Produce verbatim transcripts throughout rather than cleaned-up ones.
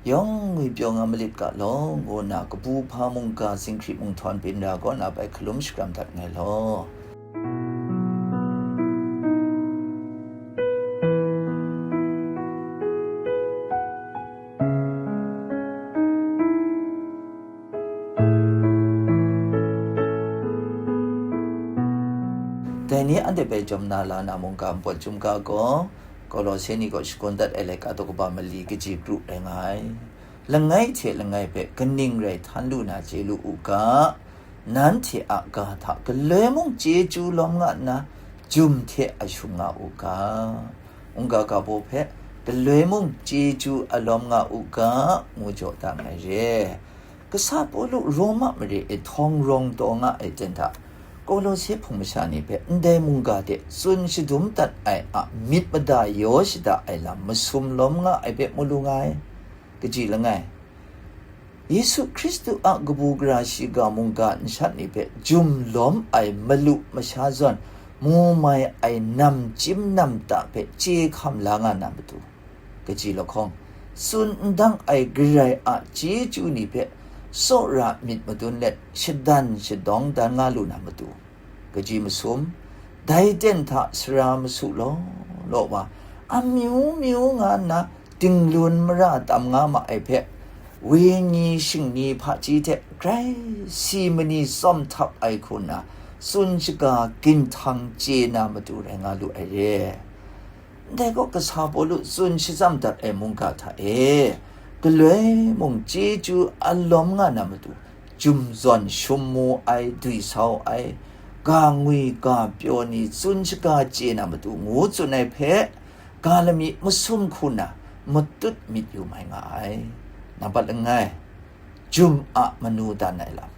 yawng ngwi pyaw nga malit ga law, ngu nna kabu hpa mungga zinghkri munghtawn byin ra kaw na bai hkalum shakram dat nngai law. Dai ni anhte hpe jawm na la na mungga npawt chyum ga gaw, Kolose ni kaw shagun dat ai laika daw kaba mali kaji kru rai nga ai. Langai hte langai hpe kaning rai htan lu na chye lu u ga, nanhte a ga hta galoi mung chyeju lawm nga nna, jum hte a shum nga u ga, mungga ga baw hpe galoi mung chyeju a lawm nga u ga, ngu jaw da ai re. Kasa Pawlu Roma mare e htawng rawng taw nga ai ten hta, Kolose hpung masha ni hpe ndai mungga hte tsun shadum dat ai a myit mada yaw shada ai lam masum lawm nga ai hpe mu lu nga ai. Kaji langai, Yesu Hkristu a kabu gara shiga mungga nshat ni hpe jum lawm ai malu masha zawn mu mai ai namchyim namta hpe chye hkam la nga na matu, kaji lahkawng, tsun n dang ai Karai a chyeju ni hpe tsawra myit madun let shadan shadawng dan nga lu na matu, kaji masum, dai ten hta sara masu law law wa, amyu myu nga nna dinglun mara tam nga ma ai hpe, wenyi shingni hpaji hte grai si mani tsawm htap ai hku nna, tsun shaga ginhtan chye na matu rai nga lu ai re. Ndai gaw kasa Pawlu tsun shatsam dat ai mungga hta e, galoi mung chyeju a lawm nga na matu, jum zawn shum mu ai, dwi sau ai, ga ngwi ga pyaw ni tsun shaga chye na matu ngu tsun ai hpe, ga lami masum hku na matut myit yu mai nga ai. Nambat langai, jum a manu dan ai lam.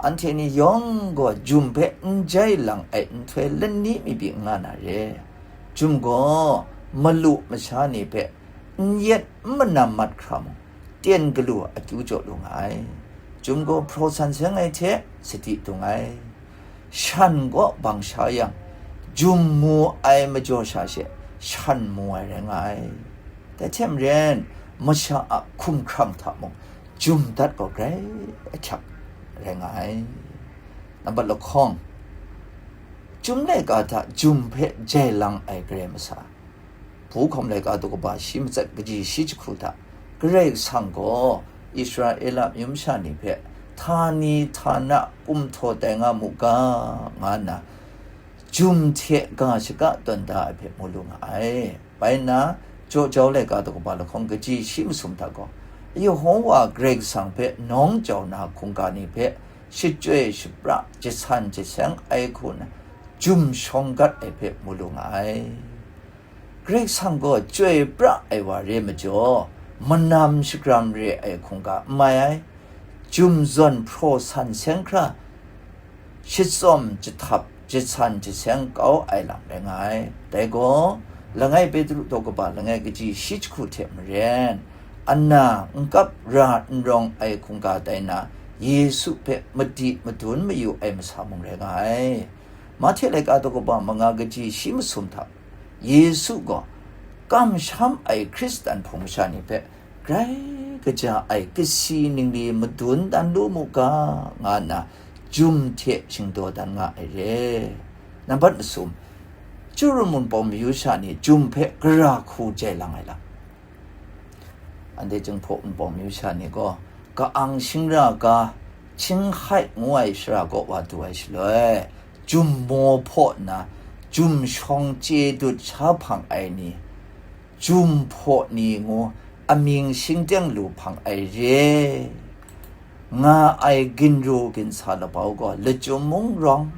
Anhte ni yawng gaw jum hpe n jai lang ai nhtoi lani mi pyi n nga na re. Jum gaw malu masha ni hpe n yet n manam mat hkra mung, ten galu akyu jaw lu nga ai. Jum gaw hpraw san seng ai hte sadi dung ai. Shan gaw bang sha yang, jum mu ai majaw sha she shan mu ai rai nga ai. Dai hte maren, masha a hkumhkrang hta mung, jum dat gaw grai ahkyak rai nga ai. Nambat lahkawng, Chyum laika hta jum hpe jai lang ai Karai Masa. Hpu hkawm laika daw kaba shi matsat kaji shi jahku hta, Karai Kasang gaw Israela myu masha ni hpe htani htana kumhtaw tai nga mu ga, nga nna, jum hte ga shaga tawn da ai hpe mu lu nga ai. Bai nna, Jaw jau laika daw kaba lahkawng kaji shi masum hta gaw, Yehowa Karai Kasang hpe nawng jau na hkungga ni hpe shachyoi shapra, jasan jaseng ai hku nna, jum shawng gat ai hpe mu lu nga ai. Karai Kasang gaw chyoi pra ai wa re majaw, manam shagram re ai hkungga n mai ai. Jum zawn hpraw san seng hkra, shitsawm jahtap jasan jaseng kau ai lam rai nga ai. Dai gaw, langai Petru daw kaba langai kaji shi jahku hte maren, ana n kap ra n rawng ai hkungga tai na, Yesu hpe madi madun mayu ai masa mung rai nga ai. Mahte laika daw kaba manga kaji shi masum hta, Yesu gaw kamsham ai Hkristan hpung masha ni hpe grai kaja ai kasi ningli madun dan lu mu ga, nga nna jum hte shingdaw dan nga ai re. Nambat masum, Chyaru Wunpawng mayu sha ni jum hpe gara hku jai lang ai lam. Anhte Jinghpaw Wunpawng mayu sha ni gaw, ka-ang shingra ga, Htinghkai ngu ai shara kaw wa du ai shaloi, jum maw hpaw nna, jum shawng chye dut sha hpang ai ni, jum hpaw ni ngu amying shingteng lu hpang ai re nga ai ginru ginsa labau gaw lachyum mung rawng,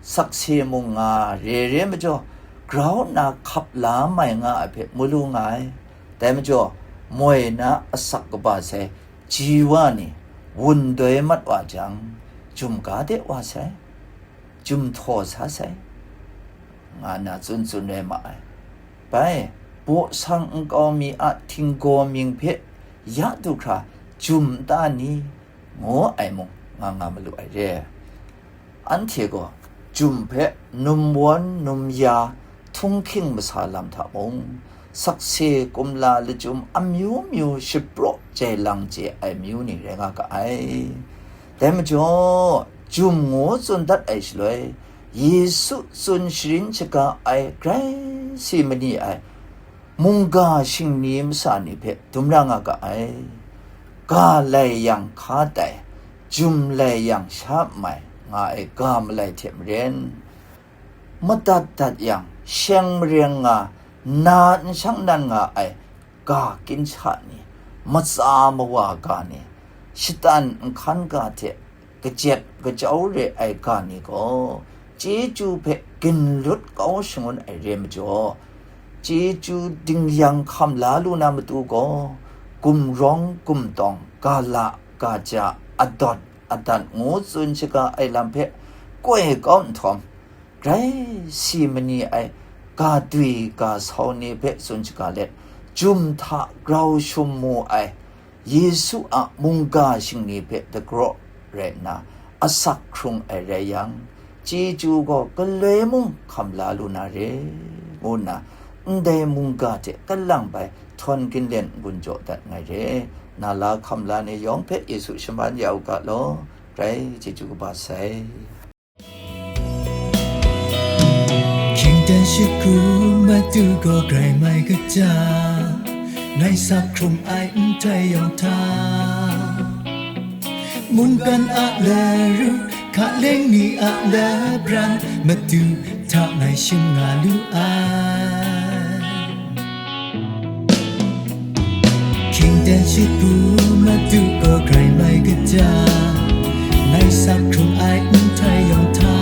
sakse mung nga re re majaw, grau nna hkap la mai nga ai hpe mu lu nga ai. Dai majaw, moi na asak kaba sai ji wa ni wun doi mat wa jang, jum ga de wa sai, jum htaw sa sai, nga nna tsun tsun rai ma ai. Bai, baw sang nkau mi a htinggaw mying hpe ya du hkra jum n ta ni, ngu ai mung nga nga malu ai re. Anhte gaw jum hpe num wawn num ya htunghking masa lam hta mung, sakse kumla lachyum amyu myu shapraw jai lang chye ai amyu ni rai nga ga ai. Dai majaw, jum ngu tsun dat ai shaloi, Yesu tsun sharin shaga ai grai si mani ai mungga shingni masa ni hpe dum ra nga ga ai. Ga lai yang hka tai, jum lai yang sha mai nga ai ga malai hte maren, madat dat yang sheng mareng nga, na nshang nan nga ai ga ginsa ni, matsa mawa ga ni, shatan nhkan ga hte kajep kajau re ai ga ni gaw, chyeju hpe ginlut kau shangun ai re majaw, chyeju dingyang hkam la lu na matu gaw, gumrawng gumtawng, gala gaja, adawt adat ngu tsun shaga ai lam hpe koi kau nhtawm, grai si mani ai ga dwi ga sau ni hpe tsun shaga let, jum hta grau shum mu ai Yesu a mungga shingni hpe dagraw rai nna, asak hkrung ai rai yang, chyeju gaw galoi mung hkam la lu na re, ngu nna, ndai mungga hte kalang bai htawn ginlen n-gun jaw dat nngai re. Na la hkam la ni yawng hpe Yesu shaman ya u ga law, grai chyeju kaba sai. Hkying dan shagu matu gaw grai mai kaja, ngai sak hkrung ai nhtoi yawng hta, mungkan a laru, hkaleng ni a labran, matu hta ngai shim nga lu ai. Hkying dan shagu matu gaw grai mai kaja, ngai sak hkrung ai nhtoi yawng hta,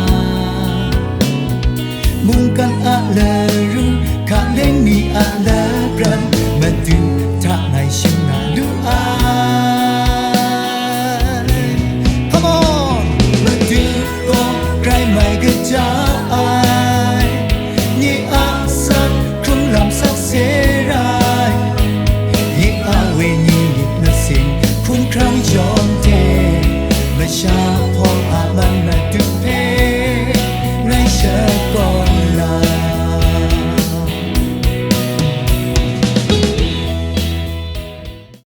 mungkan a laru, hkaleng ni a labran, matu hta ngai shim nga lu ai. Come on! Matu gaw grai mai kaja ai.